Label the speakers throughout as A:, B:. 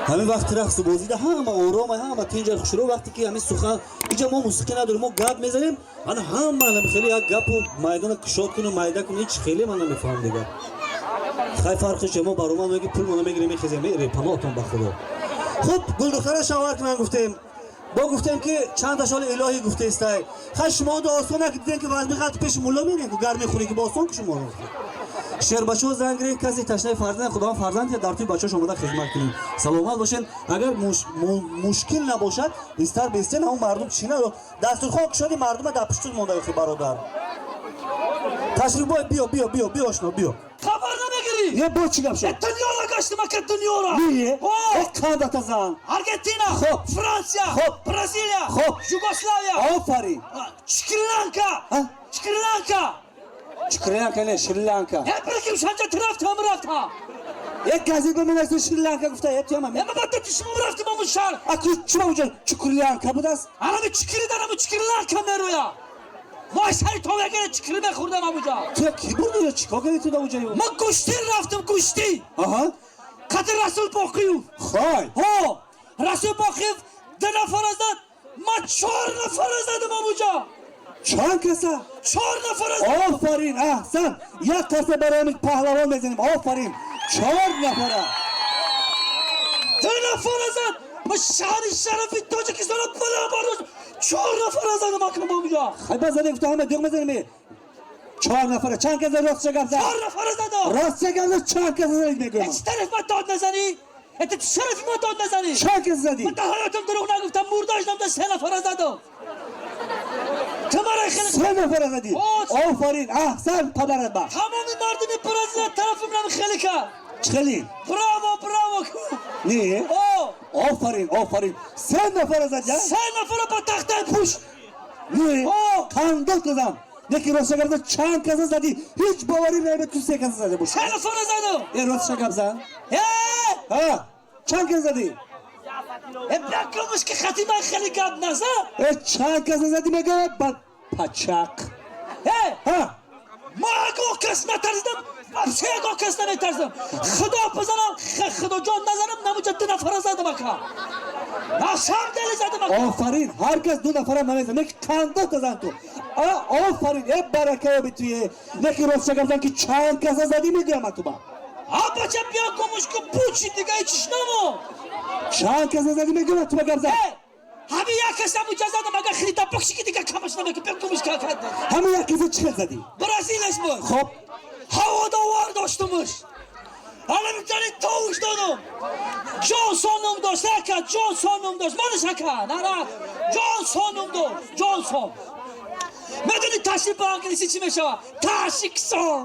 A: Ҳамин вақти рақсу бозида ҳама орома, ҳама тинҷа, хушрӯ. Вақте ки ҳамин сухан иҷа, мо мусиқӣ надорем, мо гап мезанем, ана ҳама хеле як гапу майдона кушод куну майда куну. Ҳеч хеле ман намефаҳмам дигар. Хай, фарқи че, мо баромад меги, пул мо намегирем, мехезем, репанотон ба худо. Хуб, гулдухтара шавҳар кунан гуфтем, бо гуфтем, ки чанд ташоли илоҳӣ гуфтаистай. Хай, шумо ду осон ки дидем, ки вазми ғалти пеши мулло мерем, ку гар мехӯрем, ки бо осон ку шумо шербачаҳо занг гирен. Касе ташнаи фарзанд, худованд фарзанд дар тӯи бачаҳош омода хизмат кунем. Саломат бошен. Агар мушкил набошад, истар бестен. Ҳамун мардум чӣ на дастурхон кушоди, мардума дар пуштуд монда. Охи, бародар, ташрифбой, биё, биё, биё, биё, ошно, биё.
B: Хабар намегирӣ?
A: Не, бо чӣ гап шуд?
B: Дунёро гаштим, ака, дунёро.
A: Не, қандата зан.
B: Аргентина.
A: Хоб.
B: Франсия.
A: Хоб.
B: Бразилия.
A: Хоб.
B: Югославия.
A: Офарин.
B: Шри-Ланка. Шри-Ланка.
A: Шри-Ланка не, Шри-Ланка.
B: Е, приким, шанҷа ти рафтам, рафтам.
A: Як газет ба менависа, Шри-Ланка гуфта, е туяма.
B: Е, ма бата ти шумо рафтим амун шаҳр.
A: Аку чума уҷа Чукрлянка будааст?
B: Анами чикири дараму Чикирланка мероя. Мо сари товягара чикири мехӯрдам амуҷа.
A: Ту ки бурди ё чикор кардӣ ту да уҷа?
B: Ма гӯштӣ рафтам, гӯштӣ. Қати Расул Боқиев.
A: Хой.
B: Ҳо, Расул Боқиев ду нафара зад, ма чор нафара задам амуҷа.
A: Чанд каса?
B: Чор нафара задам.
A: Офарин, аҳсан! Як каса барои ҳамин паҳлавон мезанем. Офарин, чор нафара.
B: Ду нафара зад, ма шаҳри шарафи Тоҷикистонро баланд бардошт. Чор нафара задам, акам, амуҷа.
A: Хай, ба заде гуфта, ҳама дюқ мезанем. Чор нафара, чанд каса? Ростша гап зад.
B: Чор нафара задам.
A: Ростша гап зад, чанд каса задӣ, мегӯям.
B: Чӣ тараф ма дод назанӣ? Это шарафи ма дод назанӣ.
A: Чанд каса задӣ?
B: Ман дар ҳаётам дурӯғ нагуфтам, мурдаш намда, се нафара задам. Ту мара хеле
A: Се нафара задӣ? Офарин, аҳсан, падарат ба.
B: Тамоми мардуми Бразилия тарафи ман хеле кард.
A: Чӣ хеле?
B: Браво, браво.
A: Не.
B: О.
A: Офарин, офарин, се нафара задӣ, а?
B: Се нафара ба тахтаи пӯш.
A: Не.
B: О.
A: Қандол кардам, яке ростша гап зад, чанд каса задӣ? Ҳеҷ боварӣ намебад, ту се каса зада бошӣ.
B: Се нафара задам.
A: Е, ростша гап зан.
B: Э!
A: Ҳа, чанд каса задӣ?
B: Э, бякумш ки хати ман хеле гап назад.
A: Э, чанд каса задӣ, мегӯям, ба пачақ.
B: Э!
A: Ҳа.
B: Ма ягон кас натарсидам, вообще ягон кас наметарсидам. Худо бизанам, худоҷон назанам, намуҷа ду нафара задам, ака. На самом деле задам, ака.
A: Офарин, ҳар кас ду нафара намезан, неки қандота зан ту. А, офарин, э, баракаёби туе. Неки ростша гап зан, ки чанд каса задӣ, мегӯям ман ту ба.
B: А, бача, биё, гумуш ку, бучи, дига ҳечиш намо.
A: Чанд каса задӣ, мегӯям ту ба, гап зан.
B: Э, ҳамин як кас намуҷа задам, агар хирида букши, ки дига камаш намеки, биё, гумуш ка.
A: Ҳамин як каса чӣ хел задӣ?
B: Бразилияш буд.
A: Хоб.
B: Ҳавода вар доштумуш. Ҳала митани товуш додум. Ҷонсон ном дошт, ака, Ҷонсон ном дошт. Манаш, ака, нара. Ҷонсон ном дошт, Ҷонсон. Медони, ташриф ба англисӣ чӣ мешавад? Ташиксон.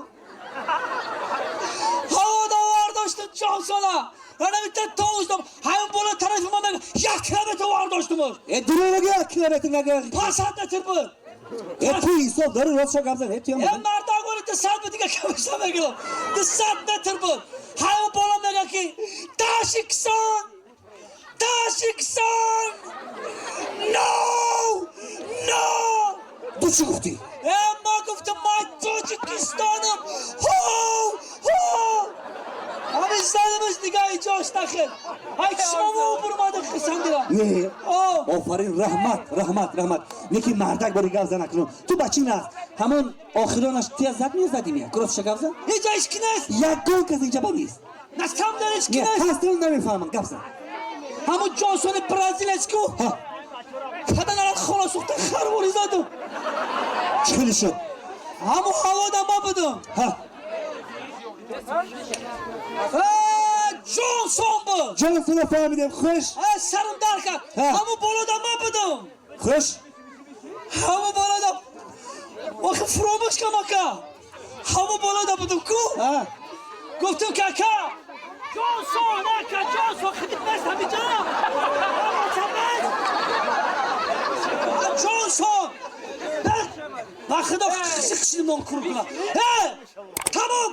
B: Ҳавода вар доштум Ҷонсона. Ҳала митани товуш додум. Ҳамин боло тарафи ман мега, 1 километр вар доштумуш.
A: Э, дурӯғ нагӯ, 1 километр нагӯ.
B: 500 метр буд.
A: Э, ту ҳисоб дорӣ, ростша гап зан, э, туям.
B: Е, мардак, оли 200 буд, дига камаш намегирам. 200 метр буд. Ҳамин боло мега, ки Ташиксон! Ташиксон! No! No!
A: Ту чӣ гуфтӣ?
B: Э, ма гуфтам, ман Тоҷикистонам! Ҳо! Ҳо! Ҳамин задамаш, дига иҷош нахел. Ҳай, чишмамо бурмада хисандира.
A: Не.
B: О!
A: Офарин, раҳмат, раҳмат, раҳмат. Неки мардак бори гап зан акнун. Ту ба чӣ наст? Ҳамон охиронаш тия зад мезадим, як ростша гап зан.
B: Ҳеҷ ҳеч ки нест.
A: Ягон кас инҷа ба нест.
B: Настам дар ҳеч ки
A: Не,
B: нест.
A: ҳастам, намефаҳмам, гап зан.
B: Ҳамон Ҷонсони бразилец ку.
A: Ҳа.
B: Паданара хона сӯхта харвори задам.
A: Чӣ хеле шуд?
B: Ҳамон ҳавода ма будам.
A: Ҳа.
B: Э, Ҷонсон буд.
A: Ҷонсона фаҳмидем, хуш.
B: Э, сарам дар кард.
A: Ҳа.
B: Ҳамон болода ма будам.
A: Хуш.
B: Ҳамон болода. Охи, фуромӯш кам, ака. Ҳамон болода будам ку.
A: Ҳа.
B: Гуфтам ки ака Ҷонсон, ака Ҷонсон, хидит нест ҳамиҷа. Ҳамача нест. Ҷонсон. Ба худо, қиши қиши нон кур кунам. Э, тамом.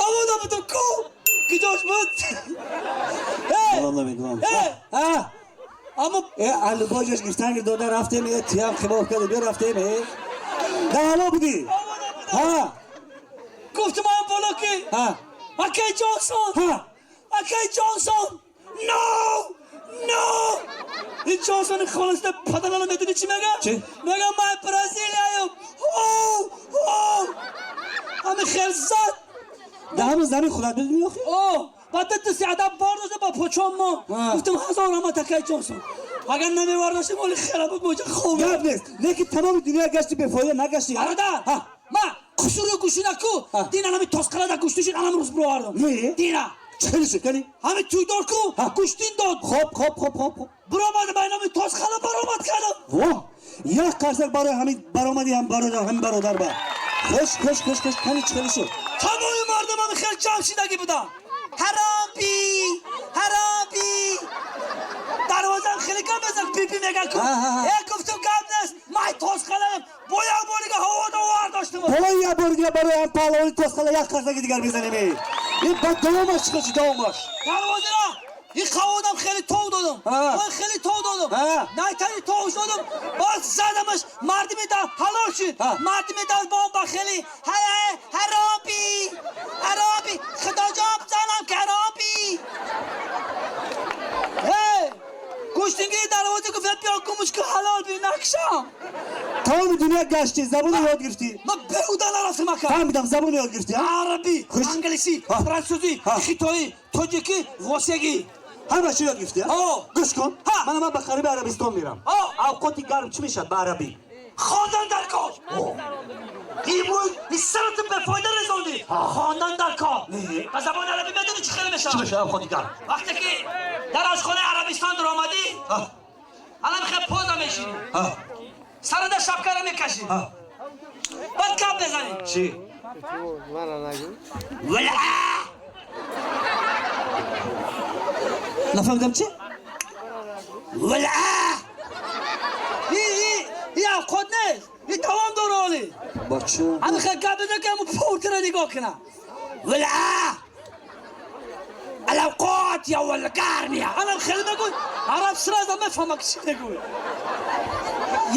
B: Ҳавода будам ку. Куҷош буд? Э!
A: Балам намедонам.
B: Э!
A: Ҳа.
B: Аммо
A: Э, албоҷаш гирифтан дода рафтем, э, туям хилоф карда биё рафтем, э. Дар ҳаво будӣ?
B: Ҳавода будам.
A: Ҳа.
B: Гуфтам ам боло ки
A: Ҳа.
B: акай Ҷонсон.
A: Ҳа.
B: Акай Ҷонсон. No! No! Ин Ҷонсони хонасида падарана медони чӣ мега?
A: Чӣ?
B: Мега ман Бразилияем. Ҳо! Ҳо! Ҳами хел зад.
A: Да ҳамон замин худат бидуни охи?
B: О, баъд ду се адаб бор дошта ба почом мо. Гуфтам ҳазор раҳмат акай Ҷонсон. Агар намевардоштем оли хела буд моҷа хоб.
A: Гап нест. Лекин тамоми дунё гашти бефоида нагашти.
B: Бародар, ма қусури гӯшина ку, дина ҳами тосқалада гӯшту шуд, анам рӯз бировардам.
A: Не?
B: Дина.
A: Чӣ хеле шуд кани?
B: Ҳами тӯйдор ку, гӯштин дод.
A: Хоб, хоб, хоб, хоб, хоб.
B: Биромадам, айн ҳами тосқала баромад кардам.
A: Во! Як қарсак барои ҳамин баромади ҳам бародар, ҳамин бародар ба. Хуш, хуш, хуш, хуш, кани чӣ хеле шуд?
B: Тамоми мардум ҳами хел ҷамъ шидагӣ буданд. Ҳаромпи, ҳаромпи. Дарвозам хеле гап мезад, пипи мега ку. Э, гуфтум гап нест, ман тосқалаем. Бо як бор дига ҳавода вардоштум.
A: Бо як бор дига барои ҳам паҳлавони тосқала як қарсаки дигар мезанем. Ин баъд давомаш чӣ хел давомаш?
B: Дарвозара ин қаводам хеле тов додам. Ой хеле тов додам. Найтари тов додам. Боз задамаш, мардими да ҳалол шуд. Мардими да бом ба хеле ҳаромпи, ҳаромпи. Худоҷон занам ки ҳаромпи. Эй, гӯштингири дарвоза гуфт биё гумуш ки ҳалол би накшам.
A: Тамоми дунё гашти, забоно ёд гирифтӣ.
B: Ман беҳуда нарафтам ака.
A: Фаҳмидам, забоно ёд гирифтӣ, а?
B: Арабӣ, англисӣ, франсузӣ, хитоӣ, тоҷикӣ, восегӣ.
A: Ҳама чӣ ёд гирифтӣ, а? Гӯш кун. Мана ман ба қариби Арабистон мерам. Авқоти гарм чӣ мешавад ба арабӣ?
B: Хондан дар кор. Имрӯз сарато бефоида резондӣ. Хондан дар кор. Ба забони арабӣ медонӣ чӣ хеле мешавад?
A: Чӣ мешавад авқоти гарм?
B: Вақте ки дар ошхонаи Арабистон даромадӣ, ана мехоҳ поза мешинӣ. Сарада шапкара мекашӣ. Баъд гап мезанӣ.
A: Чӣ?
B: Вала!
A: Нафаҳмидам чӣ?
B: Вала! И авқот нест. И давом дора оли.
A: Бача.
B: Ҳами хел гап мезанӣ ки ҳамун портера нигоҳ кунам. Вала! Алавқот я валгармия. Анам хеле мегӯй, араб сразу мефаҳма ки чӣ мегӯй.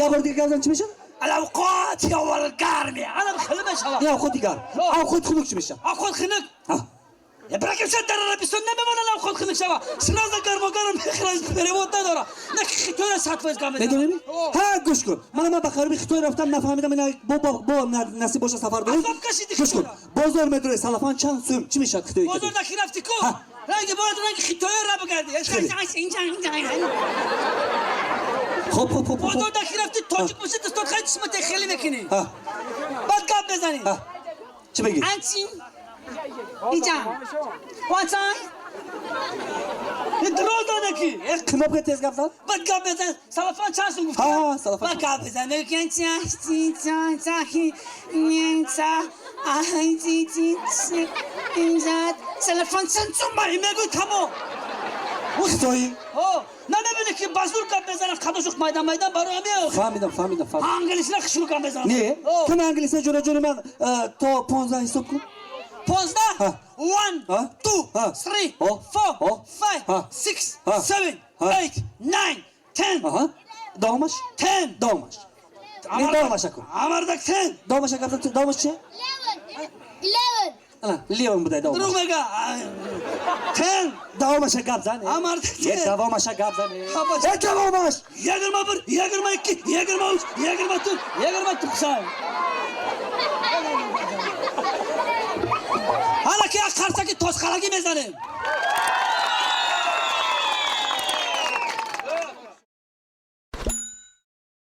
A: Як бор дига гап зан чӣ мешавад?
B: Алавқот я валгармия. Анам хеле мешавад.
A: Ин авқоти гарм. Авқоти хунук чӣ мешавад?
B: Авқот хунук? Браки все дар Арабистон намемонанд авқот хунук шава. Сразу гармогарм мехӯрад, перевод надора. На ки хитоя 100% гап мезанад.
A: Медонӣ? Ҳа, гӯш кун. Мана ман ба қариби Хитой рафтам, нафаҳмидам ина бо насиб боша сафар дорем.
B: Азоб кашиди
A: Гӯш кун.
B: Хитоя.
A: Бозор медурӣ, салафан чанд сум чӣ мешавад Хитои?
B: Бозор да ки рафти ку? Ранги бояд ранги Хитоя ра бигардӣ.
A: Хоб, хоб, хоб.
B: Бозор да ки рафти тоҷик боши, дастот хай чишмате хеле мекунӣ. Баъд гап мезанӣ.
A: Чӣ мегӣ?
B: Анчин. Инҷа. Ватсан. Дроз дода ки.
A: Кнопка тез гап зад?
B: Баъд гап мезанӣ. Салафан чанд сум гуфтӣ?
A: Ҳа, салафан.
B: Баъд гап мезанӣ. Мегӯ ки анчин, чин, ча, хи, нин, ча, ай, чи, чи, чи, инҷа. Салафан чанд сум ба? Мегӯй тамом.
A: Хитоӣ?
B: На мебинӣ ки ба зур гап мезанад, қадошуқ майдан майдан барои ҳамин.
A: Фаҳмидам, фаҳмидам, фаҳмидам.
B: Англисиро хушрӯ гап мезанад.
A: Не, каме англисиро ҷураҷони ман то 15 ҳисоб кун.
B: 15? 1, 2, 3, 4, 5, 6, 7, 8, 9, 10.
A: Давомаш?
B: 10.
A: Давомаш. Не, давомаша кун.
B: Амардак 10.
A: Давомаша гап зан, давомаш чи?
C: 11.
A: Ана, левон будай давомаш.
B: Дурӯғ мега. 10.
A: Давомаша гап зан.
B: Амардак 10.
A: Давомаша гап зан. Э, давомаш!
B: 21, 22, 23, 24, 25. Ҳала ки як қарсаки тосқалагӣ мезанем.